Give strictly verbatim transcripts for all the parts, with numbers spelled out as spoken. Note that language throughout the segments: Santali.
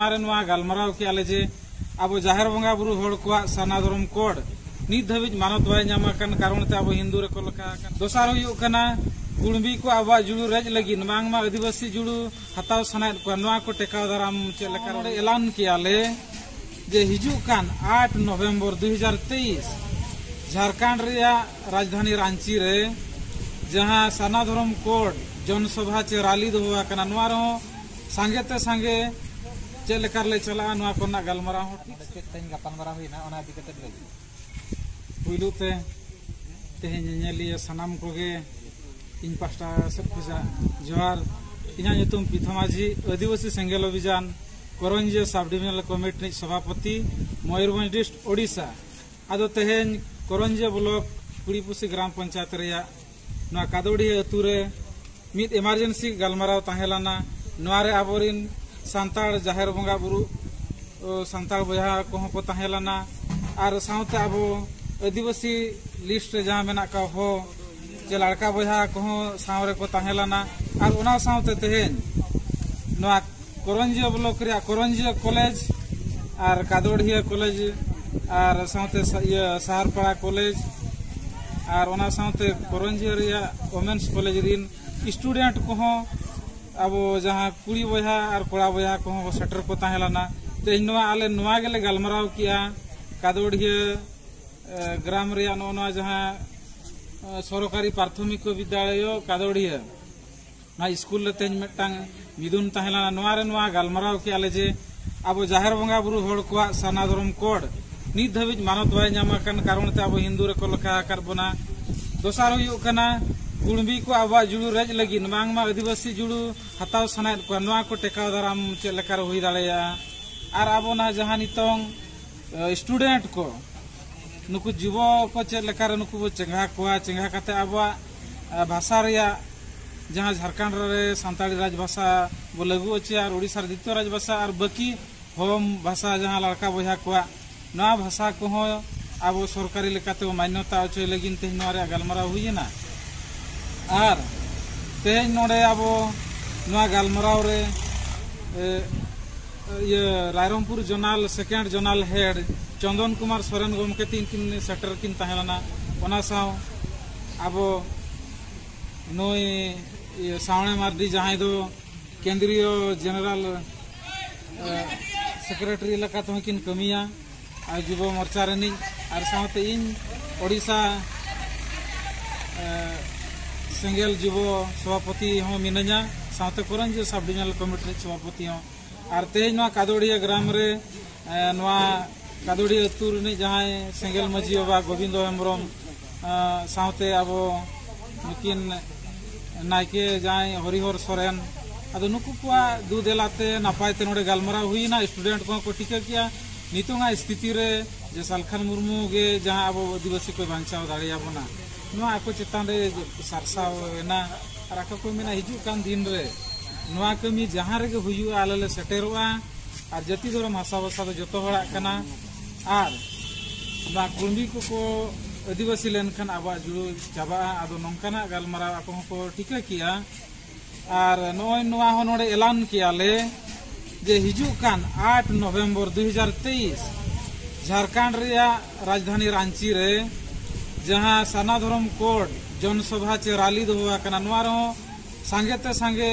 ᱨᱮ ᱱᱚᱣᱟ ᱜᱟᱞᱢᱟᱨᱟᱣ ᱠᱮᱜᱼᱟ ᱞᱮ ᱡᱮ ᱟᱵᱚ ᱡᱟᱦᱮᱨ ᱵᱚᱸᱜᱟ ᱵᱩᱨᱩ ᱦᱚᱲ ᱠᱚᱣᱟᱜ ᱥᱟᱨᱱᱟ ᱫᱷᱚᱨᱚᱢ ᱠᱳᱰ ᱱᱤᱛ ᱫᱷᱟᱹᱵᱤᱡ ᱢᱟᱱᱚᱛ ᱵᱟᱭ ᱧᱟᱢ ᱟᱠᱟᱱ ᱠᱟᱨᱚᱱ ᱛᱮ ᱟᱵᱚ ᱦᱤᱱᱫᱩ ᱨᱮᱠᱚ ᱞᱮᱠᱷᱟ ᱟᱠᱟᱱ᱾ ᱫᱚᱥᱟᱨ ᱦᱩᱭᱩᱜ ᱠᱟᱱᱟ, ᱠᱩᱲᱢᱤ ᱠᱚ ᱟᱵᱚᱣᱟᱜ ᱡᱩᱲᱩ ᱨᱮᱡ ᱞᱟᱹᱜᱤᱫ ᱵᱟᱝᱢᱟ ᱟᱹᱫᱤᱵᱟᱹᱥᱤ ᱡᱩᱲᱩ ᱦᱟᱛᱟᱣ ᱥᱟᱱᱟᱭᱮᱫ ᱠᱚᱣᱟ, ᱱᱚᱣᱟ ᱠᱚ ᱴᱮᱠᱟᱣ ᱫᱟᱨᱟᱢ ᱪᱮᱫ ᱞᱮᱠᱟ ᱨᱮ ᱮᱞᱟᱱ ᱠᱮᱜᱼᱟ ᱞᱮ ᱡᱮ ᱦᱤᱡᱩᱜ ᱠᱟᱱ ᱟᱴ ᱱᱚᱵᱷᱮᱢᱵᱚᱨ ᱫᱩ ᱦᱟᱡᱟᱨ ᱛᱮᱭᱤᱥ ᱡᱷᱟᱲᱠᱷᱚᱸᱰ ᱨᱮᱭᱟᱜ ᱨᱟᱡᱽᱫᱷᱟᱱᱤ ᱨᱟᱸᱪᱤ ᱨᱮ ᱡᱟᱦᱟᱸ ᱥᱟᱨᱱᱟ ᱫᱷᱚᱨᱚᱢ ᱠᱳᱰ ᱡᱚᱱᱥᱚᱵᱷᱟ ᱪᱮ ᱨᱟᱞᱤ ᱫᱚᱦᱚ ᱟᱠᱟᱱᱟ, ᱱᱚᱣᱟ ᱨᱮᱦᱚᱸ ᱥᱟᱸᱜᱮ ᱛᱮ ᱥᱟᱸᱜᱮ ᱪᱮᱫ ᱞᱮᱠᱟ ᱨᱮᱞᱮ ᱪᱟᱞᱟᱜᱼᱟ, ᱱᱚᱣᱟ ᱠᱚᱨᱮᱱᱟᱜ ᱜᱟᱞᱢᱟᱨᱟᱣ ᱦᱚᱸ ᱴᱷᱤᱠ᱾ ᱱᱚᱰᱮ ᱪᱮᱫ ᱛᱮᱦᱮᱧ ᱜᱟᱯᱟᱞᱢᱟᱨᱟᱣ ᱦᱩᱭᱱᱟ, ᱚᱱᱟ ᱤᱫᱤ ᱠᱟᱛᱮ ᱞᱟᱹᱭ ᱵᱤᱱ᱾ ᱯᱩᱭᱞᱩ ᱛᱮ ᱛᱮᱦᱮᱧ ᱧᱮᱧᱮᱞᱤᱭᱟᱹ ᱥᱟᱱᱟᱢ ᱠᱚᱜᱮ ᱤᱧ ᱯᱟᱦᱴᱟ ᱥᱮᱫ ᱠᱷᱚᱱᱟᱜ ᱡᱚᱦᱟᱨ᱾ ᱤᱧᱟᱹᱜ ᱧᱩᱛᱩᱢ ᱯᱤᱛᱷᱟ ᱢᱟᱹᱡᱷᱤ, ᱟᱹᱫᱤᱵᱟᱹᱥᱤ ᱥᱮᱸᱜᱮᱞ ᱚᱵᱷᱤᱡᱟᱱ ᱠᱚᱨᱚᱧᱡᱤᱭᱟᱹ ᱥᱟᱵ ᱰᱤᱵᱷᱤᱡᱚᱱᱟᱞ ᱠᱚᱢᱤᱴᱤ ᱨᱤᱱᱤᱡ ᱥᱚᱵᱷᱟᱯᱚᱛᱤ, ᱢᱚᱭᱩᱨᱵᱷᱚᱸᱡᱽ ᱰᱤᱥᱴ, ᱳᱰᱤᱥᱟ᱾ ᱟᱫᱚ ᱛᱮᱦᱮᱧ ᱠᱚᱨᱚᱧᱡᱤᱭᱟᱹ ᱵᱞᱚᱠ ᱠᱩᱲᱤᱯᱩᱥᱤ ᱜᱨᱟᱢ ᱯᱚᱧᱪᱟᱭᱮᱛ ᱨᱮᱭᱟᱜ ᱱᱚᱣᱟ ᱠᱟᱫᱳᱰᱤᱦᱟᱹ ᱟᱹᱛᱩ ᱨᱮ ᱢᱤᱫ ᱮᱢᱟᱨᱡᱮᱱᱥᱤ ᱜᱟᱞᱢᱟᱨᱟᱣ ᱛᱟᱦᱮᱸ ᱞᱮᱱᱟ᱾ ᱱᱚᱣᱟ ᱨᱮ ᱟᱵᱚᱨᱤᱱ ᱥᱟᱱᱛᱟᱲ ᱡᱟᱦᱮᱨ ᱵᱚᱸᱜᱟ ᱵᱩᱨᱩ, ᱚ, ᱥᱟᱱᱛᱟᱲ ᱵᱚᱭᱦᱟ ᱠᱚᱦᱚᱸ ᱠᱚ ᱛᱟᱦᱮᱸ ᱞᱮᱱᱟ, ᱟᱨ ᱥᱟᱶᱛᱮ ᱟᱵᱚ ᱟᱹᱫᱤᱵᱟᱹᱥᱤ ᱞᱤᱥᱴ ᱨᱮ ᱡᱟᱦᱟᱸ ᱢᱮᱱᱟᱜ ᱠᱚᱣᱟ ᱦᱚᱸ, ᱪᱮ ᱞᱟᱲᱠᱟ ᱵᱚᱭᱦᱟ ᱠᱚᱦᱚᱸ ᱥᱟᱶ ᱨᱮᱠᱚ ᱛᱟᱦᱮᱸ ᱞᱮᱱᱟ᱾ ᱟᱨ ᱚᱱᱟ ᱥᱟᱶᱛᱮ ᱛᱮᱦᱮᱧ ᱱᱚᱣᱟ ᱠᱚᱨᱚᱧᱡᱤᱭᱟᱹ ᱵᱞᱚᱠ ᱨᱮᱭᱟᱜ ᱠᱚᱨᱚᱧᱡᱤᱭᱟᱹ ᱠᱚᱞᱮᱡᱽ ᱟᱨ ᱠᱟᱫᱳᱰᱤᱦᱟᱹ ᱠᱚᱞᱮᱡᱽ ᱟᱨ ᱥᱟᱶᱛᱮ ᱥᱟ-, ᱤᱭᱟᱹ ᱥᱟᱦᱟᱨᱯᱟᱲᱟ ᱠᱚᱞᱮᱡᱽ ᱟᱨ ᱚᱱᱟ ᱥᱟᱶᱛᱮ ᱠᱚᱨᱚᱧᱡᱤᱭᱟᱹ ᱨᱮᱭᱟᱜ ᱣᱚᱢᱮᱱᱥ ᱠᱚᱞᱮᱡᱽ ᱨᱤᱱ ᱥᱴᱩᱰᱮᱱᱴ ᱠᱚᱦᱚᱸ ᱟᱵᱚ ᱡᱟᱦᱟᱸ ᱠᱩᱲᱤ ᱵᱚᱭᱦᱟ ᱟᱨ ᱠᱚᱲᱟ ᱵᱚᱭᱦᱟ ᱠᱚᱦᱚᱸ ᱠᱚ ᱥᱮᱴᱮᱨ ᱠᱚ ᱛᱟᱦᱮᱸ ᱞᱮᱱᱟ᱾ ᱛᱮᱦᱮᱧ ᱱᱚᱣᱟ ᱟᱞᱮ ᱱᱚᱣᱟ ᱜᱮᱞᱮ ᱜᱟᱞᱢᱟᱨᱟᱣ ᱠᱮᱜᱼᱟ, ᱠᱟᱫᱳᱰᱤᱦᱟᱹ, ᱮ, ᱜᱨᱟᱢ ᱨᱮᱭᱟᱜ ᱱᱚᱜᱼᱚ ᱱᱚᱣᱟ ᱡᱟᱦᱟᱸ, ᱮ, ᱥᱚᱨᱠᱟᱨᱤ ᱯᱨᱟᱛᱷᱚᱢᱤᱠ ᱵᱤᱫᱽᱫᱟᱞᱚᱭ ᱠᱟᱫᱳᱰᱤᱦᱟᱹ, ᱱᱚᱣᱟ ᱥᱠᱩᱞ ᱨᱮ ᱛᱮᱦᱮᱧ ᱢᱤᱫᱴᱟᱝ ᱢᱤᱫᱩᱱ ᱛᱟᱦᱮᱸ ᱞᱮᱱᱟ᱾ ᱱᱚᱣᱟ ᱨᱮ ᱱᱚᱣᱟ ᱜᱟᱞᱢᱟᱨᱟᱣ ᱠᱮᱜᱼᱟ ᱞᱮ ᱡᱮ ᱟᱵᱚ ᱡᱟᱦᱮᱨ ᱵᱚᱸᱜᱟ ᱵᱩᱨᱩ ᱦᱚᱲ ᱠᱚᱣᱟᱜ ᱥᱟᱨᱱᱟ ᱫᱷᱚᱨᱚᱢ ᱠᱳᱰ ᱱᱤᱛ ᱫᱷᱟᱹᱵᱤᱡ ᱢᱟᱱᱚᱛ ᱵᱟᱭ ᱧᱟᱢ ᱟᱠᱟᱱ ᱠᱟᱨᱚᱱ ᱛᱮ ᱟᱵᱚ ᱦᱤᱱᱫᱩ ᱨᱮᱠᱚ ᱞᱮᱠᱷᱟ ᱟᱠᱟᱫ ᱵᱚᱱᱟ᱾ ᱫᱚᱥᱟᱨ ᱦᱩᱭᱩᱜ ᱠᱟᱱᱟ, ᱠᱩᱲᱢᱤ ᱠᱚ ᱟᱵᱚᱣᱟᱜ ᱡᱩᱲᱩ ᱨᱮᱡ ᱞᱟᱹᱜᱤᱫ ᱵᱟᱝᱢᱟ ᱟᱹᱫᱤᱵᱟᱹᱥᱤ ᱡᱩᱲᱩ ᱦᱟᱛᱟᱣ ᱥᱟᱱᱟᱭᱮᱫ ᱠᱚᱣᱟ, ᱱᱚᱣᱟ ᱠᱚ ᱴᱮᱠᱟᱣ ᱫᱟᱨᱟᱢ ᱪᱮᱫ ᱞᱮᱠᱟ ᱨᱮ ᱦᱩᱭ ᱫᱟᱲᱮᱭᱟᱜᱼᱟ᱾ ᱟᱨ ᱟᱵᱚ ᱱᱟ ᱡᱟᱦᱟᱸ ᱱᱤᱛᱚᱝ, ᱮ, ᱥᱴᱩᱰᱮᱱᱴ ᱠᱚ, ᱱᱩᱠᱩ ᱡᱩᱵᱚ ᱠᱚ ᱪᱮᱫ ᱞᱮᱠᱟ ᱨᱮ ᱱᱩᱠᱩ ᱵᱚ ᱪᱮᱸᱜᱷᱟ ᱠᱚᱣᱟ, ᱪᱮᱸᱜᱷᱟ ᱠᱟᱛᱮ ᱟᱵᱚᱣᱟᱜ, ᱮ, ᱵᱷᱟᱥᱟ ᱨᱮᱭᱟᱜ ᱡᱟᱦᱟᱸ ᱡᱷᱟᱲᱠᱷᱚᱸᱰ ᱨᱮ ᱥᱟᱱᱛᱟᱲᱤ ᱨᱟᱡᱽ ᱵᱷᱟᱥᱟ ᱵᱚ ᱞᱟᱹᱜᱩ ᱦᱚᱪᱚᱭᱟ ᱟᱨ ᱳᱰᱤᱥᱟ ᱨᱮ ᱫᱤᱛᱤᱭᱚ ᱨᱟᱡᱽ ᱵᱷᱟᱥᱟ ᱟᱨ ᱵᱟᱹᱠᱤ ᱦᱳᱢ ᱵᱷᱟᱥᱟ ᱡᱟᱦᱟᱸ ᱞᱟᱲᱠᱟ ᱵᱚᱭᱦᱟ ᱠᱚᱣᱟᱜ, ᱱᱚᱣᱟ ᱵᱷᱟᱥᱟ ᱠᱚᱦᱚᱸ ᱟᱵᱚ ᱥᱚᱨᱠᱟᱨᱤ ᱞᱮᱠᱟᱛᱮ ᱵᱚ ᱢᱟᱱᱱᱚᱛᱟ ᱦᱚᱪᱚᱭ ᱞᱟᱹᱜᱤᱫ ᱛᱮᱦᱮᱧ ᱱᱚᱣᱟ ᱨᱮᱭᱟᱜ ᱜᱟᱞᱢᱟᱨᱟᱣ ᱦᱩᱭᱮᱱᱟ᱾ ᱟᱨ ᱛᱮᱦᱮᱧ ᱱᱚᱰᱮ ᱟᱵᱚ ᱱᱚᱣᱟ ᱜᱟᱞᱢᱟᱨᱟᱣ ᱨᱮ, ᱮ, ᱤᱭᱟᱹ Rairangpur zonal second zonal head ᱪᱚᱱᱫᱚᱱ ᱠᱩᱢᱟᱨ ᱥᱚᱨᱮᱱ ᱜᱚᱢᱠᱮ ᱛᱤᱧ ᱠᱤᱱ ᱥᱮᱴᱮᱨ ᱠᱤᱱ ᱛᱟᱦᱮᱸ ᱞᱮᱱᱟ᱾ ᱚᱱᱟ ᱥᱟᱶ ᱟᱵᱚ ᱱᱩᱭ ᱤᱭᱟᱹ ᱥᱟᱣᱬᱮ ᱢᱟᱨᱰᱤ, ᱡᱟᱦᱟᱸᱭ ᱫᱚ ᱠᱮᱱᱫᱨᱤᱭᱚ ᱡᱮᱱᱟᱨᱟᱞ ᱥᱮᱠᱨᱮᱴᱟᱨᱤ ᱞᱮᱠᱟ ᱛᱮᱦᱚᱸ ᱠᱤᱱ ᱠᱟᱹᱢᱤᱭᱟ ᱟᱨ ᱡᱩᱵᱚ ᱢᱚᱨᱪᱟ ᱨᱤᱱᱤᱡ, ᱟᱨ ᱥᱟᱶᱛᱮ ᱤᱧ ᱳᱰᱤᱥᱟ ᱥᱮᱸᱜᱮᱞ ᱡᱩᱵᱚ ᱥᱚᱵᱷᱟᱯᱚᱛᱤ ᱦᱚᱸ ᱢᱤᱱᱟᱹᱧᱟ, ᱥᱟᱶᱛᱮ ᱠᱚᱨᱚᱧᱡᱤᱭᱟᱹ ᱥᱟᱵ ᱰᱤᱵᱤᱡᱚᱱᱟᱞ ᱠᱚᱢᱤᱴᱤ ᱨᱤᱱᱤᱡ ᱥᱚᱵᱷᱟᱯᱚᱛᱤ ᱦᱚᱸ᱾ ᱟᱨ ᱛᱮᱦᱮᱧ ᱱᱚᱣᱟ ᱠᱟᱫᱚᱲᱤᱭᱟᱹ ᱜᱨᱟᱢ ᱨᱮ, ᱮ, ᱱᱚᱣᱟ ᱠᱟᱫᱚᱲᱤᱭᱟᱹ ᱟᱹᱛᱩ ᱨᱤᱱᱤᱡ ᱡᱟᱦᱟᱸᱭ ᱥᱮᱸᱜᱮᱞ ᱢᱟᱹᱡᱷᱤ ᱵᱟᱵᱟ ᱜᱳᱵᱤᱱᱫᱚ ᱦᱮᱢᱵᱨᱚᱢ, ᱮ, ᱥᱟᱶᱛᱮ ᱟᱵᱚ ᱱᱩᱠᱤᱱ ᱱᱟᱭᱠᱮ ᱡᱟᱦᱟᱸᱭ ᱦᱚᱨᱤᱦᱚᱨ ᱥᱚᱨᱮᱱ, ᱟᱫᱚ ᱱᱩᱠᱩ ᱠᱚᱣᱟᱜ ᱫᱩ ᱫᱮᱞᱟᱛᱮ ᱱᱟᱯᱟᱭ ᱛᱮ ᱱᱚᱰᱮ ᱜᱟᱞᱢᱟᱨᱟᱣ ᱦᱩᱭᱱᱟ᱾ ᱥᱴᱩᱰᱮᱱᱴ ᱠᱚᱦᱚᱸ ᱠᱚ ᱴᱷᱤᱠᱟᱹ ᱠᱮᱜᱼᱟ ᱱᱤᱛᱚᱝᱟᱜ ᱥᱛᱷᱤᱛᱤ ᱨᱮ ᱡᱮ ᱥᱟᱞᱠᱷᱟᱱ ᱢᱩᱨᱢᱩ ᱜᱮ ᱡᱟᱦᱟᱸ ᱟᱵᱚ ᱟᱹᱫᱤᱵᱟᱹᱥᱤ ᱠᱚᱭ ᱵᱟᱧᱪᱟᱣ ᱫᱟᱲᱮᱭᱟᱵᱚᱱᱟ, ᱱᱚᱣᱟ ᱟᱠᱚ ᱪᱮᱛᱟᱱ ᱨᱮ ᱥᱟᱨᱥᱟᱣ ᱮᱱᱟ᱾ ᱟᱨ ᱟᱠᱚ ᱠᱚ ᱢᱮᱱᱟ, ᱦᱤᱡᱩᱜ ᱠᱟᱱ ᱫᱤᱱ ᱨᱮ ᱱᱚᱣᱟ ᱠᱟᱹᱢᱤ ᱡᱟᱦᱟᱸ ᱨᱮᱜᱮ ᱦᱩᱭᱩᱜᱼᱟ, ᱟᱞᱮ ᱞᱮ ᱥᱮᱴᱮᱨᱚᱜᱼᱟ᱾ ᱟᱨ ᱡᱟᱹᱛᱤ ᱫᱷᱚᱨᱚᱢ ᱦᱟᱥᱟ ᱵᱷᱟᱥᱟ ᱫᱚ ᱡᱚᱛᱚ ᱦᱚᱲᱟᱜ ᱠᱟᱱᱟ᱾ ᱟᱨ ᱱᱚᱣᱟ ᱠᱩᱲᱢᱤ ᱠᱚᱠᱚ ᱟᱹᱫᱤᱵᱟᱹᱥᱤ ᱞᱮᱱᱠᱷᱟᱱ ᱟᱵᱚᱣᱟᱜ ᱡᱩᱲᱩ ᱪᱟᱵᱟᱜᱼᱟ᱾ ᱟᱫᱚ ᱱᱚᱝᱠᱟᱱᱟᱜ ᱜᱟᱞᱢᱟᱨᱟᱣ ᱟᱠᱚ ᱦᱚᱸᱠᱚ ᱴᱷᱤᱠᱟᱹ ᱠᱮᱜᱼᱟ᱾ ᱟᱨ ᱱᱚᱜᱼᱚᱭ ᱱᱚᱣᱟ ᱦᱚᱸ ᱱᱚᱰᱮ ᱮᱞᱟᱱ ᱠᱮᱜᱼᱟ ᱞᱮ ᱡᱮ ᱦᱤᱡᱩᱜ ᱠᱟᱱ ᱟᱴ ᱱᱚᱵᱷᱮᱢᱵᱚᱨ ᱫᱩ ᱦᱟᱡᱟᱨ ᱛᱮᱭᱤᱥ ᱡᱷᱟᱲᱠᱷᱚᱸᱰ ᱨᱮᱭᱟᱜ ᱨᱟᱡᱽᱫᱷᱟᱱᱤ ᱨᱟᱸᱪᱤ ᱨᱮ ᱡᱟᱦᱟᱸ ᱥᱟᱨᱱᱟ ᱫᱷᱚᱨᱚᱢ ᱠᱳᱰ ᱡᱚᱱᱥᱚᱵᱷᱟ ᱪᱮ ᱨᱟᱞᱤ ᱫᱚᱦᱚ ᱟᱠᱟᱱᱟ, ᱱᱚᱣᱟ ᱨᱮᱦᱚᱸ ᱥᱟᱸᱜᱮ ᱛᱮ ᱥᱟᱸᱜᱮ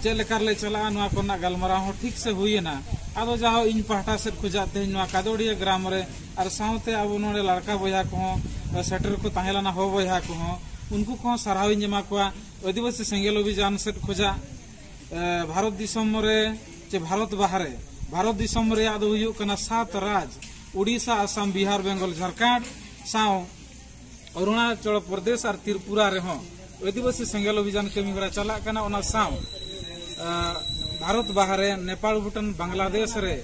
ᱪᱮᱫ ᱞᱮᱠᱟ ᱨᱮᱞᱮ ᱪᱟᱞᱟᱜᱼᱟ, ᱱᱚᱣᱟ ᱠᱚᱨᱮᱱᱟᱜ ᱜᱟᱞᱢᱟᱨᱟᱣ ᱦᱚᱸ ᱴᱷᱤᱠ ᱥᱮ ᱦᱩᱭᱮᱱᱟ᱾ ᱟᱫᱚ ᱡᱟᱦᱳ, ᱤᱧ ᱯᱟᱦᱴᱟ ᱥᱮᱫ ᱠᱷᱚᱱᱟᱜ ᱛᱮᱦᱮᱧ ᱱᱚᱣᱟ ᱠᱟᱫᱚᱲᱤᱭᱟᱹ ᱜᱨᱟᱢ ᱨᱮ ᱟᱨ ᱥᱟᱶᱛᱮ ᱟᱵᱚ ᱱᱚᱰᱮ ᱞᱟᱲᱠᱟ ᱵᱚᱭᱦᱟ ᱠᱚᱦᱚᱸ ᱥᱮᱴᱮᱨ ᱠᱚ ᱛᱟᱦᱮᱸ ᱞᱮᱱᱟ, ᱦᱚ ᱵᱚᱭᱦᱟ ᱠᱚᱦᱚᱸ, ᱩᱱᱠᱩ ᱠᱚᱦᱚᱸ ᱥᱟᱨᱦᱟᱣ ᱤᱧ ᱮᱢᱟ ᱠᱚᱣᱟ᱾ ᱟᱹᱫᱤᱵᱟᱹᱥᱤ ᱥᱮᱸᱜᱮᱞ ᱚᱵᱷᱤᱡᱟᱱ ᱥᱮᱫ ᱠᱷᱚᱱᱟᱜ, ᱮ, ᱵᱷᱟᱨᱚᱛ ᱫᱤᱥᱚᱢ ᱨᱮ ᱪᱮ ᱵᱷᱟᱨᱚᱛ ᱵᱟᱦᱨᱮ, ᱵᱷᱟᱨᱚᱛ ᱫᱤᱥᱚᱢ ᱨᱮᱭᱟᱜ ᱫᱚ ᱦᱩᱭᱩᱜ ᱠᱟᱱᱟ ᱥᱟᱛ ᱨᱟᱡᱽ, ᱩᱰᱤᱥᱟ, ᱟᱥᱟᱢ, ᱵᱤᱦᱟᱨ, ᱵᱮᱝᱜᱚᱞ, ᱡᱷᱟᱲᱠᱷᱚᱸᱰ ᱥᱟᱶ ᱚᱨᱩᱬᱟᱪᱚᱞ ᱯᱨᱚᱫᱮᱥ ᱟᱨ ᱛᱨᱤᱯᱩᱨᱟ ᱨᱮᱦᱚᱸ ᱟᱹᱫᱤᱵᱟᱹᱥᱤ ᱥᱮᱸᱜᱮᱞ ᱚᱵᱷᱤᱡᱟᱱ ᱠᱟᱹᱢᱤ ᱦᱚᱨᱟ ᱪᱟᱞᱟᱜ ᱠᱟᱱᱟ᱾ ᱚᱱᱟ ᱥᱟᱶ, ᱟ, ᱵᱷᱟᱨᱚᱛ ᱵᱟᱦᱨᱮ, ᱱᱮᱯᱟᱞ, ᱵᱷᱩᱴᱟᱱ, ᱵᱟᱝᱞᱟᱫᱮᱥ ᱨᱮ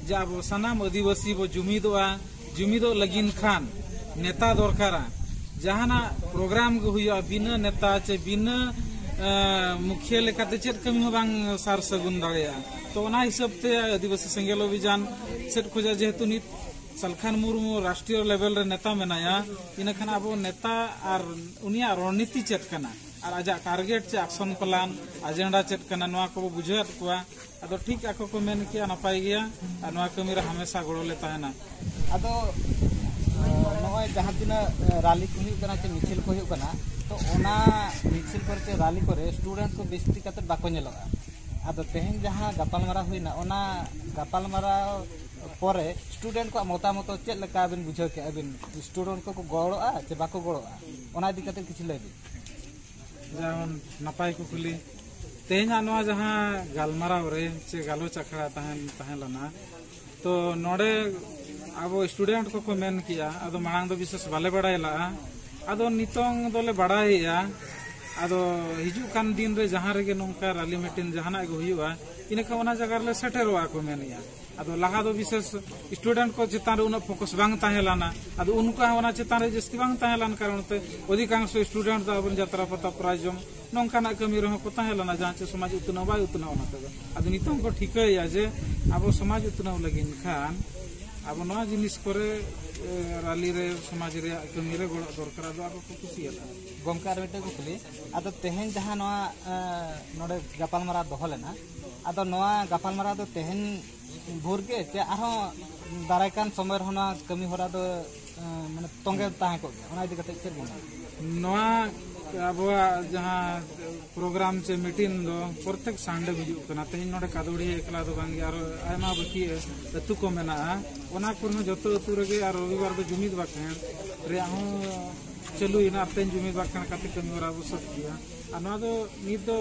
ᱡᱮ ᱟᱵᱚ ᱥᱟᱱᱟᱢ ᱟᱹᱫᱤᱵᱟᱹᱥᱤ ᱵᱚ ᱡᱩᱢᱤᱫᱚᱜᱼᱟ, ᱡᱩᱢᱤᱫᱚᱜ ᱞᱟᱹᱜᱤᱫ ᱠᱷᱟᱱ ᱱᱮᱛᱟ ᱫᱚᱨᱠᱟᱨᱟ᱾ ᱡᱟᱦᱟᱱᱟᱜ ᱯᱨᱳᱜᱨᱟᱢ ᱜᱮ ᱦᱩᱭᱩᱜᱼᱟ, ᱵᱤᱱᱟᱹ ᱱᱮᱛᱟ ᱪᱮ ᱵᱤᱱᱟᱹ, ᱮ, ᱢᱩᱠᱷᱤᱭᱟᱹ ᱞᱮᱠᱟᱛᱮ ᱪᱮᱫ ᱠᱟᱹᱢᱤ ᱦᱚᱸ ᱵᱟᱝ ᱥᱟᱨ ᱥᱟᱹᱜᱩᱱ ᱫᱟᱲᱮᱭᱟᱜᱼᱟ᱾ ᱛᱚ, ᱚᱱᱟ ᱦᱤᱥᱟᱹᱵ ᱛᱮ ᱟᱹᱫᱤᱵᱟᱹᱥᱤ ᱥᱮᱸᱜᱮᱞ ᱚᱵᱷᱤᱡᱟᱱ ᱥᱮᱫ ᱠᱷᱚᱱᱟᱜ ᱡᱮᱦᱮᱛᱩ ᱱᱤᱛ ᱥᱟᱞᱠᱷᱟᱱ ᱢᱩᱨᱢᱩ ᱨᱟᱥᱴᱨᱤᱭᱚ ᱞᱮᱵᱮᱞ ᱨᱮ ᱱᱮᱛᱟ ᱢᱮᱱᱟᱭᱟ, ᱤᱱᱟᱹᱠᱷᱟᱱ ᱟᱵᱚ ᱱᱮᱛᱟ ᱟᱨ ᱩᱱᱤᱭᱟᱜ ᱨᱚᱲᱱᱤᱛᱤ ᱪᱮᱫ ᱠᱟᱱᱟ, ᱟᱨ ᱟᱡᱟᱜ ᱴᱟᱨᱜᱮᱴ ᱪᱮ ᱟᱠᱥᱚᱱ ᱯᱞᱟᱱ, ᱟᱡᱮᱱᱰᱟ ᱪᱮᱫ ᱠᱟᱱᱟ, ᱱᱚᱣᱟ ᱠᱚᱵᱚ ᱵᱩᱡᱷᱟᱹᱣᱟᱫ ᱠᱚᱣᱟ᱾ ᱟᱫᱚ ᱴᱷᱤᱠ ᱟᱠᱚ ᱠᱚ ᱢᱮᱱ ᱠᱮᱜᱼᱟ, ᱱᱟᱯᱟᱭ ᱜᱮᱭᱟ, ᱟᱨ ᱱᱚᱣᱟ ᱠᱟᱹᱢᱤ ᱨᱮ ᱦᱟᱢᱮᱥᱟ ᱜᱚᱲᱚ ᱞᱮ ᱛᱟᱦᱮᱱᱟ᱾ ᱟᱫᱚ ᱱᱚᱜᱼᱚᱭ ᱡᱟᱦᱟᱸ ᱛᱤᱱᱟᱹᱜ ᱨᱟᱞᱤ ᱠᱚ ᱦᱩᱭᱩᱜ ᱠᱟᱱᱟ ᱪᱮ ᱢᱤᱪᱷᱤᱞ ᱠᱚ ᱦᱩᱭᱩᱜ ᱠᱟᱱᱟ, ᱛᱚ ᱚᱱᱟ ᱢᱤᱪᱷᱤᱞ ᱠᱚᱨᱮ ᱪᱮ ᱨᱟᱞᱤ ᱠᱚᱨᱮ ᱥᱴᱩᱰᱮᱱᱴ ᱠᱚ ᱵᱮᱥᱤ ᱠᱟᱛᱮ ᱵᱟᱠᱚ ᱧᱮᱞᱚᱜᱼᱟ᱾ ᱟᱫᱚ ᱛᱮᱦᱮᱧ ᱡᱟᱦᱟᱸ ᱜᱟᱯᱟᱞᱢᱟᱨᱟᱣ ᱦᱩᱭᱱᱟ, ᱚᱱᱟ ᱜᱟᱯᱟᱞᱢᱟᱨᱟᱣ ᱯᱚᱨᱮ ᱥᱴᱩᱰᱮᱱᱴ ᱠᱚᱣᱟᱜ ᱢᱚᱛᱟᱢᱚᱛ ᱪᱮᱫ ᱞᱮᱠᱟ ᱵᱤᱱ ᱵᱩᱡᱷᱟᱹᱣ ᱠᱮᱜᱼᱟ? ᱟᱹᱵᱤᱱ ᱥᱴᱩᱰᱮᱱᱴ ᱠᱚᱠᱚ ᱜᱚᱲᱚᱜᱼᱟ ᱪᱮ ᱵᱟᱠᱚ ᱜᱚᱲᱚᱜᱼᱟ, ᱚᱱᱟ ᱤᱫᱤ ᱠᱟᱛᱮ ᱠᱤᱪᱷᱩ ᱞᱟᱹᱭ ᱵᱤᱱ᱾ ᱡᱮᱢᱚᱱ ᱱᱟᱯᱟᱭ ᱠᱩᱠᱞᱤ, ᱛᱮᱦᱮᱧᱟᱜ ᱱᱚᱣᱟ ᱡᱟᱦᱟᱸ ᱜᱟᱞᱢᱟᱨᱟᱣ ᱨᱮ ᱪᱮ ᱜᱟᱞᱚᱪ ᱟᱠᱷᱲᱟ ᱛᱟᱦᱮᱸ ᱛᱟᱦᱮᱸ ᱞᱮᱱᱟ, ᱛᱚ ᱱᱚᱰᱮ ᱟᱵᱚ ᱥᱴᱩᱰᱮᱱᱴ ᱠᱚᱠᱚ ᱢᱮᱱ ᱠᱮᱜᱼᱟ, ᱟᱫᱚ ᱢᱟᱲᱟᱝ ᱫᱚ ᱵᱤᱥᱮᱥ ᱵᱟᱞᱮ ᱵᱟᱲᱟᱭ ᱞᱟᱜᱼᱟ, ᱟᱫᱚ ᱱᱤᱛᱚᱝ ᱫᱚᱞᱮ ᱵᱟᱲᱟᱭᱮᱜᱼᱟ᱾ ᱟᱫᱚ ᱦᱤᱡᱩᱜ ᱠᱟᱱ ᱫᱤᱱ ᱨᱮ ᱡᱟᱦᱟᱸ ᱨᱮᱜᱮ ᱱᱚᱝᱠᱟ ᱨᱟᱞᱤ ᱢᱤᱴᱤᱝ ᱡᱟᱦᱟᱱᱟᱜ ᱜᱮ ᱦᱩᱭᱩᱜᱼᱟ, ᱤᱱᱟᱹᱠᱷᱟᱱ ᱚᱱᱟ ᱡᱟᱭᱜᱟ ᱨᱮᱞᱮ ᱥᱮᱴᱮᱨᱚᱜᱼᱟ ᱠᱚ ᱢᱮᱱᱮᱜᱼᱟ᱾ ᱟᱫᱚ ᱞᱟᱦᱟ ᱫᱚ ᱵᱤᱥᱮᱥ ᱥᱴᱩᱰᱮᱱᱴ ᱠᱚ ᱪᱮᱛᱟᱱ ᱨᱮ ᱩᱱᱟᱹᱜ ᱯᱷᱳᱠᱟᱥ ᱵᱟᱝ ᱛᱟᱦᱮᱸ ᱞᱮᱱᱟ, ᱟᱫᱚ ᱩᱱᱠᱩᱣᱟᱜ ᱦᱚᱸ ᱚᱱᱟ ᱪᱮᱛᱟᱱ ᱨᱮ ᱡᱟᱹᱥᱛᱤ ᱵᱟᱝ ᱛᱟᱦᱮᱸ ᱞᱮᱱ ᱠᱟᱨᱚᱱ ᱛᱮ ᱚᱫᱷᱤᱠᱟᱝᱥᱚ ᱥᱴᱩᱰᱮᱱᱴ ᱫᱚ ᱟᱵᱚᱨᱮᱱ ᱡᱟᱛᱨᱟ ᱯᱟᱛᱟ ᱯᱨᱟᱭ ᱡᱚᱢ ᱱᱚᱝᱠᱟᱱᱟᱜ ᱠᱟᱹᱢᱤ ᱨᱮᱦᱚᱸ ᱠᱚ ᱛᱟᱦᱮᱸ ᱞᱮᱱᱟ, ᱡᱟᱦᱟᱸ ᱪᱮ ᱥᱚᱢᱟᱡᱽ ᱩᱛᱱᱟᱹᱣ ᱵᱟᱭ ᱩᱛᱱᱟᱹᱣ ᱚᱱᱟ ᱛᱮᱫᱚ᱾ ᱟᱫᱚ ᱱᱤᱛᱚᱝ ᱠᱚ ᱴᱷᱤᱠᱟᱹᱭᱮᱜᱼᱟ ᱡᱮ ᱟᱵᱚ ᱥᱚᱢᱟᱡᱽ ᱩᱛᱱᱟᱹᱣ ᱞᱟᱹᱜᱤᱫ ᱠᱷᱟᱱ ᱟᱵᱚ ᱱᱚᱣᱟ ᱡᱤᱱᱤᱥ ᱠᱚᱨᱮ, ᱮ, ᱨᱟᱞᱤ ᱨᱮ, ᱥᱚᱢᱟᱡᱽ ᱨᱮᱭᱟᱜ ᱠᱟᱹᱢᱤ ᱨᱮ ᱜᱚᱲᱚ ᱫᱚᱨᱠᱟᱨ, ᱟᱫᱚ ᱟᱠᱚ ᱠᱚ ᱠᱩᱥᱤᱭᱟᱫᱟ᱾ ᱜᱚᱢᱠᱮ, ᱟᱨ ᱢᱤᱫᱴᱮᱱ ᱠᱩᱠᱞᱤ, ᱟᱫᱚ ᱛᱮᱦᱮᱧ ᱡᱟᱦᱟᱸ ᱱᱚᱣᱟ, ᱮ, ᱱᱚᱰᱮ ᱜᱟᱯᱟᱞᱢᱟᱨᱟᱣ ᱫᱚᱦᱚ ᱞᱮᱱᱟ, ᱟᱫᱚ ᱱᱚᱣᱟ ᱜᱟᱯᱟᱞᱢᱟᱨᱟᱣ ᱫᱚ ᱛᱮᱦᱮᱧ ᱵᱷᱳᱨ ᱜᱮ ᱪᱮ ᱟᱨᱦᱚᱸ ᱫᱟᱨᱟᱭ ᱠᱟᱱ ᱥᱚᱢᱚᱭ ᱨᱮᱦᱚᱸ ᱱᱚᱣᱟ ᱠᱟᱹᱢᱤ ᱦᱚᱨᱟ ᱫᱚ, ᱮ, ᱢᱟᱱᱮ ᱛᱚᱸᱜᱮ ᱛᱟᱦᱮᱸ ᱠᱚᱜ ᱜᱮᱭᱟ? ᱚᱱᱟ ᱤᱫᱤ ᱠᱟᱛᱮ ᱪᱮᱫ ᱵᱤᱱ ᱢᱮᱱᱟ? ᱱᱚᱣᱟ ᱟᱵᱚᱣᱟᱜ ᱡᱟᱦᱟᱸ ᱯᱨᱳᱜᱨᱟᱢ ᱪᱮ ᱢᱤᱴᱤᱝ ᱫᱚ ᱯᱨᱚᱛᱮᱠ ᱥᱟᱱᱰᱮ ᱦᱩᱭᱩᱜ ᱠᱟᱱᱟ᱾ ᱛᱮᱦᱮᱧ ᱱᱚᱰᱮ ᱠᱟᱫᱚᱲᱤᱭᱟᱹ ᱮᱠᱞᱟ ᱫᱚ ᱵᱟᱝᱜᱮ, ᱟᱨᱚ ᱟᱭᱢᱟ ᱵᱟᱹᱠᱤ ᱟᱹᱛᱩ ᱠᱚ ᱢᱮᱱᱟᱜᱼᱟ᱾ ᱚᱱᱟ ᱠᱚᱨᱮ ᱦᱚᱸ ᱡᱚᱛᱚ ᱟᱹᱛᱩ ᱨᱮᱜᱮ ᱟᱨ ᱨᱚᱵᱤᱵᱟᱨ ᱫᱚ ᱡᱩᱢᱤᱫ ᱵᱟᱠᱷᱮᱬ ᱨᱮᱭᱟᱜ ᱦᱚᱸ ᱪᱟᱹᱞᱩᱭᱮᱱᱟ᱾ ᱟᱨ ᱛᱮᱦᱮᱧ ᱡᱩᱢᱤᱫ ᱵᱟᱠᱷᱮᱬ ᱠᱟᱛᱮ ᱠᱟᱹᱢᱤ ᱦᱚᱨᱟ ᱵᱚ ᱥᱟᱹᱛ ᱜᱮᱭᱟ᱾ ᱟᱨ ᱱᱚᱣᱟ ᱫᱚ ᱱᱤᱛ ᱫᱚ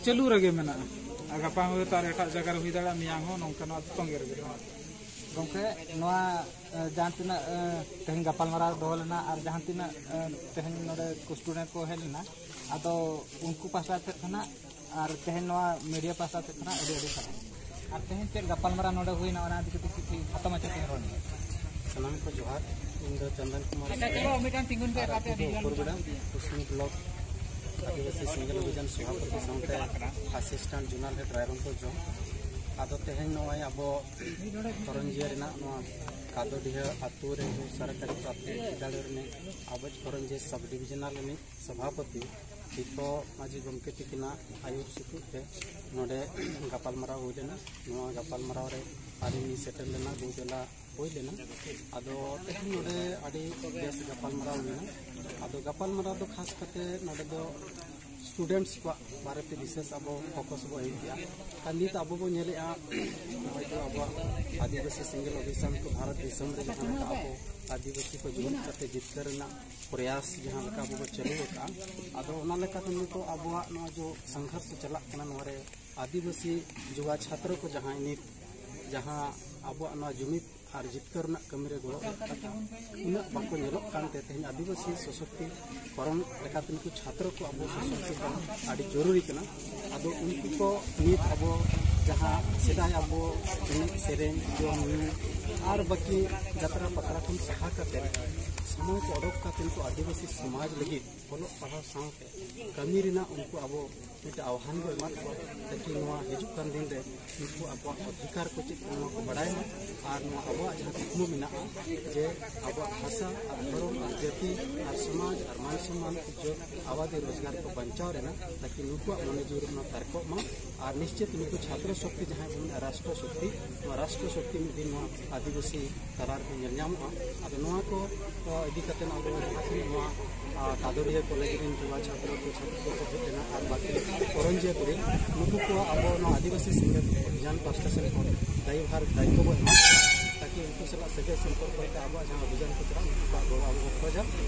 ᱪᱟᱹᱞᱩ ᱨᱮᱜᱮ ᱢᱮᱱᱟᱜᱼᱟ᱾ ᱟᱨ ᱜᱟᱯᱟ ᱦᱚᱭᱛᱳ ᱟᱨ ᱮᱴᱟᱜ ᱡᱟᱭᱜᱟ ᱨᱮ ᱦᱩᱭ ᱫᱟᱲᱮᱭᱟᱜᱼᱟ, ᱢᱮᱭᱟᱝ ᱦᱚᱸ ᱱᱚᱝᱠᱟ ᱱᱚᱣᱟ ᱛᱚᱸᱜᱮ ᱨᱮᱜᱮ ᱢᱮᱱᱟᱜᱼᱟ᱾ ᱜᱚᱢᱠᱮ, ᱱᱚᱣᱟ, ᱮ, ᱡᱟᱦᱟᱸ ᱛᱤᱱᱟᱹᱜ, ᱮ, ᱛᱮᱦᱮᱧ ᱜᱟᱯᱟᱞᱢᱟᱨᱟᱣ ᱫᱚᱦᱚ ᱞᱮᱱᱟ ᱟᱨ ᱡᱟᱦᱟᱸ ᱛᱤᱱᱟᱹᱜ, ᱮ, ᱛᱮᱦᱮᱧ ᱱᱚᱰᱮ ᱥᱴᱩᱰᱮᱱᱴ ᱠᱚ ᱦᱮᱡ ᱞᱮᱱᱟ, ᱟᱫᱚ ᱩᱱᱠᱩ ᱯᱟᱦᱴᱟ ᱥᱮᱫ ᱠᱷᱚᱱᱟᱜ ᱟᱨ ᱛᱮᱦᱮᱧ ᱱᱚᱣᱟ ᱢᱤᱰᱤᱭᱟ ᱯᱟᱦᱴᱟ ᱥᱮᱫ ᱠᱷᱚᱱᱟᱜ ᱟᱹᱰᱤ ᱟᱹᱰᱤ ᱥᱟᱨᱦᱟᱣ᱾ ᱟᱨ ᱛᱮᱦᱮᱧ ᱪᱮᱫ ᱜᱟᱯᱟᱞᱢᱟᱨᱟᱣ ᱱᱚᱰᱮ ᱦᱩᱭᱱᱟ, ᱚᱱᱟ ᱤᱫᱤ ᱠᱟᱛᱮ ᱠᱤᱪᱷᱩ ᱠᱷᱟᱴᱚ ᱢᱟᱪᱷᱟ ᱛᱮ ᱨᱚᱲ ᱢᱮ᱾ ᱥᱟᱱᱟᱢ ᱠᱚ ᱡᱚᱦᱟᱨ, ᱤᱧ ᱫᱚ ᱪᱚᱱᱫᱚᱱ ᱠᱩᱢᱟᱨ ᱟᱪᱪᱷᱟ, ᱥᱚᱨᱮᱱ᱾ ᱪᱚᱞᱚ, ᱢᱤᱫᱴᱟᱝ ᱛᱤᱸᱜᱩᱱ ᱯᱮ, ᱟᱨ ᱟᱯᱮ ᱟᱹᱛᱩ ᱫᱚ ᱢᱤᱫ ᱦᱚᱲ ᱩᱯᱚᱨᱜᱩᱰᱟ, ᱠᱩᱥᱢᱤ ᱵᱞᱚᱠ ᱟᱹᱫᱤᱵᱟᱹᱥᱤ ᱥᱤᱝᱜᱮᱞ ᱚᱵᱷᱤᱡᱟᱱ ᱥᱚᱵᱷᱟᱯᱚᱛᱤ ᱥᱟᱶᱛᱮ ᱟᱥᱤᱥᱴᱮᱱᱴ ᱡᱳᱱᱟᱞ ᱦᱮᱰ ᱨᱟᱭᱨᱚᱝᱯᱩᱨ ᱡᱚᱝ᱾ ᱟᱫᱚ ᱛᱮᱦᱮᱧ ᱱᱚᱜᱼᱚᱭ ᱟᱵᱚ ᱠᱚᱨᱚᱧᱡᱤᱭᱟᱹ ᱨᱮᱱᱟᱜ ᱱᱚᱣᱟ ᱠᱟᱫᱚᱰᱤᱦᱟᱹ ᱟᱹᱛᱩ ᱨᱮ ᱥᱚᱨᱠᱟᱨᱤ ᱯᱨᱟᱛᱷᱚᱢᱤᱠ ᱵᱤᱫᱽᱫᱟᱞᱚᱭ ᱨᱤᱱᱤᱡ ᱟᱵᱚ ᱠᱚᱨᱚᱧᱡᱤᱭᱟᱹ ᱥᱟᱵ ᱰᱤᱵᱤᱡᱚᱱᱟᱞ ᱨᱤᱱᱤᱡ ᱥᱚᱵᱷᱟᱯᱚᱛᱤ ᱫᱤᱯᱚ ᱢᱟᱹᱡᱷᱤ ᱜᱚᱢᱠᱮ ᱛᱤᱠᱤᱱᱟᱜ ᱟᱹᱭᱩᱨ ᱥᱩᱛᱩᱜ ᱛᱮ ᱱᱚᱰᱮ ᱜᱟᱯᱟᱞᱢᱟᱨᱟᱣ ᱦᱩᱭ ᱞᱮᱱᱟ᱾ ᱱᱚᱣᱟ ᱜᱟᱯᱟᱞᱢᱟᱨᱟᱣ ᱨᱮ ᱟᱹᱞᱤᱧ ᱞᱤᱧ ᱥᱮᱴᱮᱨ ᱞᱮᱱᱟ, ᱫᱩ ᱫᱮᱞᱟ ᱦᱩᱭ ᱞᱮᱱᱟ᱾ ᱟᱫᱚ ᱛᱮᱦᱮᱧ ᱱᱚᱰᱮ ᱟᱹᱰᱤ ᱵᱮᱥ ᱜᱟᱯᱟᱞᱢᱟᱨᱟᱣ ᱦᱩᱭᱱᱟ᱾ ᱟᱫᱚ ᱜᱟᱯᱟᱞᱢᱟᱨᱟᱣ ᱫᱚ ᱠᱷᱟᱥ ᱠᱟᱛᱮ ᱱᱚᱰᱮ ᱫᱚ ᱥᱴᱩᱰᱮᱱᱴᱥ ᱠᱚᱣᱟᱜ ᱵᱟᱨᱮᱛᱮ ᱵᱤᱥᱮᱥ ᱟᱵᱚ ᱯᱷᱳᱠᱟᱥ ᱵᱚ ᱮᱢ ᱠᱮᱜᱼᱟ᱾ ᱟᱨ ᱱᱤᱛ ᱟᱵᱚ ᱵᱚ ᱧᱮᱞᱮᱜᱼᱟ, ᱱᱚᱜᱼᱚᱭ ᱡᱮ ᱟᱵᱚᱣᱟᱜ ᱟᱹᱫᱤᱵᱟᱹᱥᱤ ᱥᱮᱸᱜᱮᱞ ᱚᱵᱷᱤᱡᱟᱱ ᱠᱚ ᱵᱷᱟᱨᱚᱛ ᱫᱤᱥᱚᱢ ᱨᱮ ᱡᱟᱦᱟᱸ ᱞᱮᱠᱟ ᱟᱵᱚ ᱟᱹᱫᱤᱵᱟᱹᱥᱤ ᱠᱚ ᱡᱩᱢᱤᱫ ᱠᱟᱛᱮ ᱡᱤᱛᱠᱟᱹᱨ ᱨᱮᱱᱟᱜ ᱯᱨᱚᱭᱟᱥ ᱡᱟᱦᱟᱸ ᱞᱮᱠᱟ ᱟᱵᱚ ᱵᱚ ᱪᱟᱹᱞᱩ ᱟᱠᱟᱫᱼᱟ, ᱟᱫᱚ ᱚᱱᱟ ᱞᱮᱠᱟᱛᱮ ᱱᱤᱛᱚᱜ ᱟᱵᱚᱣᱟᱜ ᱱᱚᱣᱟ ᱡᱮ ᱥᱚᱝᱜᱷᱚᱨᱥ ᱪᱟᱞᱟᱜ ᱠᱟᱱᱟ, ᱱᱚᱣᱟ ᱨᱮ ᱟᱹᱫᱤᱵᱟᱹᱥᱤ ᱡᱩᱣᱟ ᱪᱷᱟᱛᱨᱚ ᱠᱚ ᱡᱟᱦᱟᱸᱭ ᱱᱤᱛ ᱡᱟᱦᱟᱸ ᱟᱵᱚᱣᱟᱜ ᱱᱚᱣᱟ ᱡᱩᱢᱤᱫ ᱟᱨ ᱡᱤᱛᱠᱟᱹᱨ ᱨᱮᱱᱟᱜ ᱠᱟᱹᱢᱤ ᱨᱮ ᱜᱚᱲᱚ ᱮᱢ ᱠᱟᱱᱟ, ᱩᱱᱟᱹᱜ ᱵᱟᱠᱚ ᱧᱮᱞᱚᱜ ᱠᱟᱱᱛᱮ ᱛᱮᱦᱮᱧ ᱟᱹᱫᱤᱵᱟᱹᱥᱤ ᱥᱚᱥᱚᱠᱛᱤ ᱠᱚᱨᱚᱱ ᱞᱮᱠᱟᱛᱮ ᱱᱩᱠᱩ ᱪᱷᱟᱛᱨᱚ ᱠᱚ ᱟᱵᱚ ᱥᱚᱥᱚᱠᱛᱤ ᱠᱚᱨᱚᱱ ᱟᱹᱰᱤ ᱡᱚᱨᱩᱨᱤ ᱠᱟᱱᱟ᱾ ᱟᱫᱚ ᱩᱱᱠᱩ ᱠᱚ ᱱᱤᱛ ᱟᱵᱚ ᱡᱟᱦᱟᱸ ᱥᱮᱫᱟᱭ ᱟᱵᱚ ᱮᱱᱮᱡ ᱥᱮᱨᱮᱧ, ᱡᱚᱢ ᱧᱩ ᱟᱨ ᱵᱟᱹᱠᱤ ᱡᱟᱛᱨᱟ ᱯᱟᱛᱨᱟ ᱠᱷᱚᱱ ᱥᱟᱦᱟ ᱠᱟᱛᱮ ᱥᱚᱢᱚᱭ ᱠᱚ ᱚᱰᱚᱠ ᱠᱟᱛᱮ ᱱᱩᱠᱩ ᱟᱹᱫᱤᱵᱟᱹᱥᱤ ᱥᱚᱢᱟᱡᱽ ᱞᱟᱹᱜᱤᱫ ᱚᱞᱚᱜ ᱯᱟᱲᱦᱟᱣ ᱥᱟᱶᱛᱮ ᱠᱟᱹᱢᱤ ᱨᱮᱱᱟᱜ ᱩᱱᱠᱩ ᱟᱵᱚ ᱢᱤᱫᱴᱮᱱ ᱟᱦᱣᱟᱱ ᱵᱚ ᱮᱢᱟᱫ ᱠᱚᱣᱟ, ᱛᱟᱠᱤ ᱱᱚᱣᱟ ᱦᱤᱡᱩᱜ ᱠᱟᱱ ᱫᱤᱱ ᱨᱮ ᱩᱱᱠᱩ ᱟᱠᱚᱣᱟᱜ ᱚᱫᱷᱤᱠᱟᱨ ᱠᱚ ᱪᱮᱫ ᱠᱟᱱᱟ ᱱᱚᱣᱟ ᱠᱚ ᱵᱟᱲᱟᱭ ᱢᱟ᱾ ᱟᱨ ᱱᱚᱣᱟ ᱟᱵᱚᱣᱟᱜ ᱡᱟᱦᱟᱸ ᱠᱩᱠᱢᱩ ᱢᱮᱱᱟᱜᱼᱟ ᱡᱮ ᱟᱵᱚᱣᱟᱜ ᱵᱷᱟᱥᱟ ᱟᱨ ᱫᱷᱚᱨᱚᱢ ᱟᱨ ᱡᱟᱹᱛᱤ ᱟᱨ ᱥᱚᱢᱟᱡᱽ ᱟᱨ ᱢᱟᱱ ᱥᱚᱢᱢᱟᱱ ᱤᱡᱽᱡᱚᱛ ᱟᱵᱟᱫᱤ ᱨᱳᱡᱽᱜᱟᱨ ᱠᱚ ᱵᱟᱧᱪᱟᱣ ᱨᱮᱱᱟᱜ, ᱛᱟᱠᱤ ᱱᱩᱠᱩᱣᱟᱜ ᱢᱚᱱᱮ ᱡᱤᱣᱤ ᱨᱮ ᱱᱚᱣᱟ ᱛᱟᱨᱠᱚᱜ ᱢᱟ᱾ ᱟᱨ ᱱᱤᱥᱪᱤᱛ ᱱᱩᱠᱩ ᱪᱷᱟᱛᱨᱚ ᱥᱚᱠᱛᱤ ᱡᱟᱦᱟᱸᱭ ᱵᱚᱱ ᱢᱮᱱᱟ ᱨᱟᱥᱴᱨᱚ ᱥᱚᱠᱛᱤ, ᱱᱚᱣᱟ ᱨᱟᱥᱴᱨᱚ ᱥᱚᱠᱛᱤ ᱢᱤᱫ ᱫᱤᱱ ᱱᱚᱣᱟ ᱟᱹᱫᱤᱵᱟᱹᱥᱤ ᱛᱟᱞᱟ ᱨᱮᱠᱚ ᱧᱮᱞ ᱧᱟᱢᱚᱜᱼᱟ᱾ ᱟᱫᱚ ᱱᱚᱣᱟ ᱠᱚ, ᱚ, ᱤᱫᱤ ᱠᱟᱛᱮ ᱟᱵᱚ ᱡᱟᱦᱟᱸ ᱛᱤᱱᱟᱹᱜ ᱱᱚᱣᱟ, ᱟ, ᱠᱟᱫᱚᱨᱤᱭᱟᱹ ᱠᱚᱞᱮᱡᱽ ᱨᱮᱱ ᱡᱩᱣᱟ ᱪᱷᱟᱛᱨᱚ ᱠᱚ, ᱪᱷᱟᱛᱨᱚ ᱠᱚ ᱦᱮᱡ ᱞᱮᱱᱟ ᱟᱨ ᱵᱟᱠᱤ ᱠᱚᱨᱚᱧᱡᱤᱭᱟᱹ ᱠᱚᱨᱮ ᱱᱩᱠᱩ ᱠᱚ ᱟᱵᱚ ᱱᱚᱣᱟ ᱟᱹᱫᱤᱵᱟᱹᱥᱤ ᱥᱮᱸᱜᱮᱞ ᱚᱵᱷᱤᱡᱟᱱ ᱯᱟᱥᱴᱟ ᱥᱮᱱ ᱠᱷᱚᱱ ᱫᱟᱭᱤᱵᱷᱟᱨ ᱫᱟᱭᱤᱛᱛᱚ ᱵᱚ ᱮᱢᱟ ᱠᱚᱣᱟ, ᱛᱟᱠᱤ ᱩᱱᱠᱩ ᱥᱟᱞᱟᱜ ᱥᱟᱹᱜᱟᱹᱭ ᱥᱚᱢᱯᱚᱨᱠᱚ ᱠᱟᱛᱮ ᱟᱵᱚᱣᱟᱜ ᱡᱟᱦᱟᱸ ᱚᱵᱷᱤᱡᱟᱱ ᱠᱚ ᱪᱟᱞᱟᱜᱼᱟ, ᱩᱱᱠᱩ ᱠᱚᱣᱟᱜ ᱜᱚᱲᱚ ᱟᱵᱚ ᱵᱚ ᱠᱷᱚᱡᱟ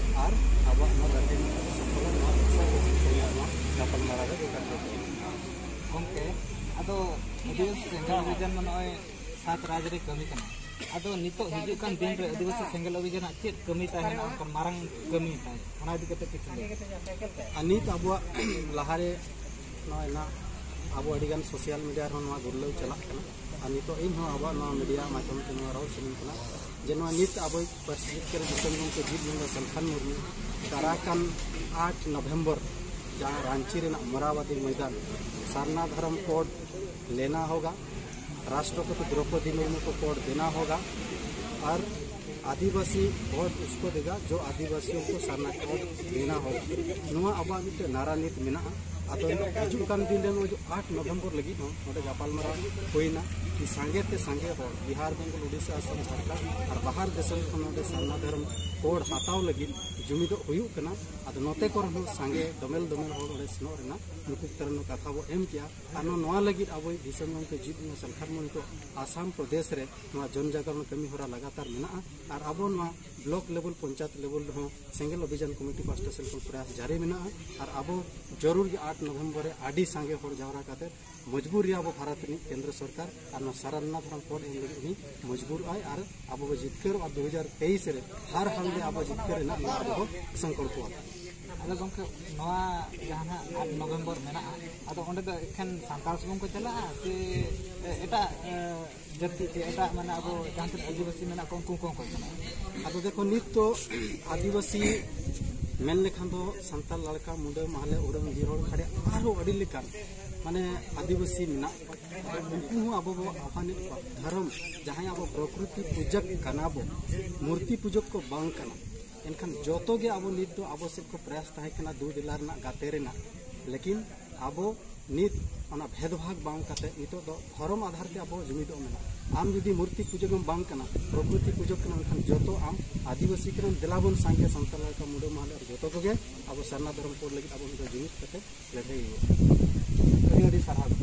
ᱟᱨ ᱟᱵᱚᱣᱟᱜ ᱱᱚᱣᱟ ᱡᱟᱛᱮ ᱥᱚᱯᱷᱚᱞ ᱱᱚᱣᱟ ᱫᱤᱥᱚᱢ ᱨᱮ ᱱᱚᱣᱟ ᱜᱟᱯᱟᱞᱢᱟᱨᱟᱣ ᱨᱮ ᱜᱚᱴᱟ ᱠᱚ ᱜᱚᱢᱠᱮ, ᱟᱫᱚ ᱟᱹᱫᱤᱵᱟᱹᱥᱤ ᱥᱮᱸᱜᱮᱞ ᱚᱵᱷᱤᱡᱟᱱ ᱢᱟ ᱱᱚᱜᱼᱚᱭ ᱥᱟᱛ ᱨᱟᱡᱽ ᱨᱮ ᱠᱟᱹᱢᱤ ᱠᱟᱱᱟ᱾ ᱟᱫᱚ ᱱᱤᱛᱚᱜ ᱦᱤᱡᱩᱜ ᱠᱟᱱ ᱫᱤᱱ ᱨᱮ ᱟᱹᱫᱤᱵᱟᱹᱥᱤ ᱥᱮᱸᱜᱮᱞ ᱚᱵᱷᱤᱡᱟᱱᱟᱜ ᱪᱮᱫ ᱠᱟᱹᱢᱤ ᱛᱟᱦᱮᱱᱟ, ᱚᱱᱠᱟᱱ ᱢᱟᱨᱟᱝ ᱠᱟᱹᱢᱤ ᱛᱟᱦᱮᱸ, ᱚᱱᱟ ᱤᱫᱤ ᱠᱟᱛᱮ ᱪᱮᱫ ᱮᱢ ᱞᱟᱹᱭᱟ? ᱟᱨ ᱱᱤᱛ ᱟᱵᱚᱣᱟᱜ ᱞᱟᱦᱟᱨᱮ ᱱᱚᱜᱼᱚᱭ ᱱᱟ ᱟᱵᱚ ᱟᱹᱰᱤᱜᱟᱱ ᱥᱳᱥᱟᱞ ᱢᱤᱰᱤᱭᱟ ᱨᱮᱦᱚᱸ ᱱᱚᱣᱟ ᱜᱩᱨᱞᱟᱹᱣ ᱪᱟᱞᱟᱜ ᱠᱟᱱᱟ᱾ ᱟᱨ ᱱᱤᱛᱚᱜ ᱤᱧ ᱦᱚᱸ ᱟᱵᱚᱣᱟᱜ ᱱᱚᱣᱟ ᱢᱤᱰᱤᱭᱟ ᱢᱟᱫᱽᱫᱷᱚᱢ ᱛᱮ ᱱᱚᱣᱟ ᱨᱚᱲ ᱥᱟᱱᱟᱧ ᱠᱟᱱᱟ ᱡᱮ ᱱᱚᱣᱟ ᱱᱤᱛ ᱟᱵᱚᱭᱤᱡ ᱯᱟᱹᱨᱥᱤ ᱡᱤᱛᱠᱟᱹᱨ ᱫᱤᱥᱚᱢ ᱜᱚᱢᱠᱮ ᱵᱤᱨ ᱵᱚᱸᱜᱟ ᱥᱟᱞᱠᱷᱟᱱ ᱢᱩᱨᱢᱩ ᱫᱟᱨᱟ ᱠᱟᱱ ᱟᱴ ᱱᱚᱵᱷᱮᱢᱵᱚᱨ ᱡᱟᱦᱟᱸ ᱨᱟᱸᱪᱤ ᱨᱮᱱᱟᱜ ᱢᱚᱨᱟᱵᱟᱫᱤ ᱢᱚᱭᱫᱟᱱ ᱥᱟᱨᱱᱟ ᱫᱷᱚᱨᱚᱢ ᱠᱳᱰ ᱞᱮᱱᱟ ᱦᱳᱜᱟ, ᱨᱟᱥᱴᱨᱚᱯᱚᱛᱤ ᱫᱨᱚᱯᱚᱫᱤ ᱢᱩᱨᱢᱩ ᱠᱚ ᱠᱳᱰ ᱵᱮᱱᱟᱣ ᱦᱳᱜᱟ, ᱟᱨ ᱟᱹᱫᱤᱵᱟᱹᱥᱤ ᱵᱷᱳᱴ ᱩᱥᱠᱳ ᱫᱮᱜᱟ ᱡᱚ ᱟᱹᱫᱤᱵᱟᱹᱥᱤ ᱠᱚ ᱥᱟᱨᱱᱟ ᱠᱟᱨᱰ ᱵᱮᱱᱟᱣ ᱦᱚᱲ᱾ ᱱᱚᱣᱟ ᱟᱵᱚᱣᱟᱜ ᱢᱤᱫᱴᱮᱱ ᱱᱟᱨᱟ ᱱᱤᱛ ᱢᱮᱱᱟᱜᱼᱟ᱾ ᱟᱫᱚ ᱦᱤᱡᱩᱜ ᱠᱟᱱ ᱫᱤᱱ ᱨᱮ ᱱᱚᱜᱼᱚᱭ ᱡᱮ ᱟᱴ ᱱᱚᱵᱷᱮᱢᱵᱚᱨ ᱞᱟᱹᱜᱤᱫ ᱦᱚᱸ ᱱᱚᱰᱮ ᱜᱟᱯᱟᱞᱢᱟᱨᱟᱣ ᱦᱩᱭᱱᱟ ᱠᱤ ᱥᱟᱸᱜᱮ ᱛᱮ ᱥᱟᱸᱜᱮ ᱦᱚᱲ ᱵᱤᱦᱟᱨ, ᱵᱮᱝᱜᱚᱞ, ᱳᱰᱤᱥᱟ, ᱟᱥᱟᱢ, ᱡᱷᱟᱲᱠᱷᱚᱸᱰ ᱟᱨ ᱵᱟᱦᱟᱨ ᱫᱤᱥᱚᱢ ᱠᱷᱚᱱ ᱱᱚᱰᱮ ᱥᱟᱨᱱᱟ ᱫᱷᱚᱨᱚᱢ ᱠᱳᱰ ᱦᱟᱛᱟᱣ ᱞᱟᱹᱜᱤᱫ ᱡᱩᱢᱤᱫᱚᱜ ᱦᱩᱭᱩᱜ ᱠᱟᱱᱟ᱾ ᱟᱫᱚ ᱱᱚᱛᱮ ᱠᱚᱨᱮ ᱦᱚᱸ ᱥᱟᱸᱜᱮ ᱫᱚᱢᱮᱞ ᱫᱚᱢᱮᱞ ᱦᱚᱲ ᱚᱸᱰᱮ ᱥᱮᱱᱚᱜ ᱨᱮᱱᱟᱜ ᱱᱩᱠᱩ ᱛᱟᱨᱟ ᱱᱚᱣᱟ ᱠᱟᱛᱷᱟ ᱵᱚ ᱮᱢ ᱠᱮᱜᱼᱟ᱾ ᱟᱨ ᱱᱚᱣᱟ, ᱱᱚᱣᱟ ᱞᱟᱹᱜᱤᱫ ᱟᱵᱚᱭᱤᱡ ᱫᱤᱥᱚᱢ ᱜᱚᱢᱠᱮ ᱡᱤᱛ ᱢᱩᱨᱢᱩ ᱥᱟᱞᱠᱷᱟᱱ ᱢᱩᱨᱢᱩ ᱱᱤᱛᱚᱜ ᱟᱥᱟᱢ ᱯᱨᱚᱫᱮᱥ ᱨᱮ ᱱᱚᱣᱟ ᱡᱚᱱ ᱡᱟᱜᱨᱚᱱ ᱠᱟᱹᱢᱤ ᱦᱚᱨᱟ ᱞᱟᱜᱟᱛᱟᱨ ᱢᱮᱱᱟᱜᱼᱟ᱾ ᱟᱨ ᱟᱵᱚ ᱱᱚᱣᱟ ᱵᱞᱚᱠ ᱞᱮᱵᱮᱞ, ᱯᱚᱧᱪᱟᱭᱮᱛ ᱞᱮᱵᱮᱞ ᱨᱮᱦᱚᱸ ᱥᱮᱸᱜᱮᱞ ᱚᱵᱷᱤᱡᱟᱱ ᱠᱚᱢᱤᱴᱤ ᱯᱟᱦᱴᱟ ᱥᱮᱱ ᱠᱷᱚᱱ ᱯᱨᱚᱭᱟᱥ ᱡᱟᱹᱨᱤ ᱢᱮᱱᱟᱜᱼᱟ᱾ ᱟᱨ ᱟᱵᱚ ᱡᱚᱨᱩᱨ ᱜᱮ ᱟᱴ ᱱᱚᱵᱷᱮᱢᱵᱚᱨ ᱨᱮ ᱟᱹᱰᱤ ᱥᱟᱸᱜᱮ ᱦᱚᱲ ᱡᱟᱣᱨᱟ ᱠᱟᱛᱮ ᱢᱚᱡᱽᱵᱩᱨ ᱨᱮᱭᱟᱜ ᱟᱵᱚ ᱵᱷᱟᱨᱚᱛ ᱨᱤᱱᱤᱡ ᱠᱮᱱᱫᱨᱚ ᱥᱚᱨᱠᱟᱨ ᱟᱨ ᱱᱚᱣᱟ ᱥᱟᱨᱱᱟ ᱫᱷᱚᱨᱚᱢ ᱠᱳᱰ ᱮᱢ ᱞᱟᱹᱜᱤᱫ ᱩᱱᱤ ᱢᱚᱡᱽᱵᱩᱨᱚᱜᱼᱟᱭ ᱟᱨ ᱟᱵᱚ ᱵᱚ ᱡᱤᱛᱠᱟᱹᱨᱚᱜᱼᱟ᱾ ᱫᱩ ᱦᱟᱡᱟᱨ ᱛᱮᱭᱤᱥ ᱨᱮ ᱦᱟᱨ ᱦᱟᱞ ᱨᱮ ᱟᱵᱚ ᱡᱤᱛᱠᱟᱹᱨ ᱨᱮᱱᱟᱜ ᱱᱚᱣᱟ ᱟᱵᱚ ᱵᱚ ᱥᱚᱝᱠᱚᱞᱯᱚᱜᱼᱟ᱾ ᱟᱫᱚ ᱜᱚᱢᱠᱮ, ᱱᱚᱣᱟ ᱡᱟᱦᱟᱸ ᱱᱟᱦᱟᱜ ᱟᱴ ᱱᱚᱵᱷᱮᱢᱵᱚᱨ ᱢᱮᱱᱟᱜᱼᱟ, ᱟᱫᱚ ᱚᱸᱰᱮ ᱫᱚ ᱮᱠᱷᱮᱱ ᱥᱟᱱᱛᱟᱲ ᱥᱩᱢᱩᱝ ᱠᱚ ᱪᱟᱞᱟᱜᱼᱟ ᱥᱮ ᱮᱴᱟᱜ, ᱮ, ᱡᱟᱹᱛᱤ ᱥᱮ ᱮᱴᱟᱜ, ᱢᱟᱱᱮ, ᱟᱵᱚ ᱡᱟᱦᱟᱸ ᱛᱤᱱᱟᱹᱜ ᱟᱹᱫᱤᱵᱟᱹᱥᱤ ᱢᱮᱱᱟᱜ ᱠᱚᱣᱟ ᱩᱱᱠᱩ ᱠᱚᱦᱚᱸ ᱠᱚ ᱪᱟᱞᱟᱜᱼᱟ? ᱟᱫᱚ ᱫᱮᱠᱷᱚ, ᱱᱤᱛ ᱫᱚ ᱟᱹᱫᱤᱵᱟᱹᱥᱤ ᱢᱮᱱ ᱞᱮᱠᱷᱟᱱ ᱫᱚ ᱥᱟᱱᱛᱟᱲ, ᱞᱟᱲᱠᱟ, ᱢᱩᱰᱟᱹ, ᱢᱟᱦᱞᱮ, ᱳᱨᱟᱝ, ᱵᱤᱨ ᱦᱚᱲ, ᱠᱷᱟᱰᱮ, ᱟᱨᱦᱚᱸ ᱟᱹᱰᱤ ᱞᱮᱠᱟᱱ, ᱢᱟᱱᱮ, ᱟᱹᱫᱤᱵᱟᱹᱥᱤ ᱢᱮᱱᱟᱜ ᱠᱚᱣᱟ᱾ ᱩᱱᱠᱩ ᱦᱚᱸ ᱟᱵᱚ ᱵᱚ ᱟᱯᱷᱟᱱᱮᱫ ᱠᱚᱣᱟ᱾ ᱫᱷᱚᱨᱚᱢ, ᱡᱟᱦᱟᱸᱭ ᱟᱵᱚ ᱯᱨᱚᱠᱨᱤᱛᱤ ᱯᱩᱡᱟᱹᱠ ᱠᱟᱱᱟ ᱵᱚ, ᱢᱩᱨᱛᱤ ᱯᱩᱡᱟᱹᱠ ᱠᱚ ᱵᱟᱝ ᱠᱟᱱᱟ᱾ ᱮᱱᱠᱷᱟᱱ ᱡᱚᱛᱚ ᱜᱮ ᱟᱵᱚ ᱱᱤᱛ ᱫᱚ ᱟᱵᱚ ᱥᱮᱫ ᱠᱚ ᱯᱨᱚᱭᱟᱥ ᱛᱟᱦᱮᱸ ᱠᱟᱱᱟ ᱫᱩ ᱫᱮᱞᱟ ᱨᱮᱱᱟᱜ, ᱜᱟᱛᱮ ᱨᱮᱱᱟᱜ, ᱞᱮᱠᱤᱱ ᱟᱵᱚ ᱱᱤᱛ ᱚᱱᱟ ᱵᱷᱮᱫᱽ ᱵᱷᱟᱜᱽ ᱵᱟᱝ ᱠᱟᱛᱮ ᱱᱤᱛᱚᱜ ᱫᱚ ᱫᱷᱚᱨᱚᱢ ᱟᱫᱷᱟᱨ ᱛᱮ ᱟᱵᱚ ᱡᱩᱢᱤᱫᱚᱜ ᱢᱮᱱᱟᱜᱼᱟ᱾ ᱟᱢ ᱡᱩᱫᱤ ᱢᱩᱨᱛᱤ ᱯᱩᱡᱟᱹ ᱜᱮᱢ ᱵᱟᱝ ᱠᱟᱱᱟ, ᱯᱨᱚᱠᱨᱤᱛᱤ ᱯᱩᱡᱟᱹ ᱠᱟᱱᱟ, ᱮᱱᱠᱷᱟᱱ ᱡᱚᱛᱚ ᱟᱢ ᱟᱹᱫᱤᱵᱟᱹᱥᱤ ᱠᱟᱱᱟᱢ᱾ ᱫᱮᱞᱟ ᱵᱚᱱ ᱥᱟᱸᱜᱮ ᱥᱟᱱᱛᱟᱲ, ᱞᱟᱲᱠᱟ, ᱢᱩᱰᱟᱹ, ᱢᱟᱦᱞᱮ ᱟᱨ ᱡᱚᱛᱚ ᱠᱚᱜᱮ ᱟᱵᱚ ᱥᱟᱨᱱᱟ ᱫᱷᱚᱨᱚᱢ ᱠᱳᱰ ᱞᱟᱹᱜᱤᱫ ᱟᱵᱚ ᱢᱤᱫ ᱫᱷᱟᱣ ᱡᱩᱢᱤᱫ ᱠᱟᱛᱮ ᱞᱟᱹᱲᱦᱟᱹᱭ ᱦᱩᱭᱩᱜᱼᱟ᱾ ᱟᱹᱰᱤ ᱟᱹᱰᱤ ᱥᱟᱨᱦᱟᱣ᱾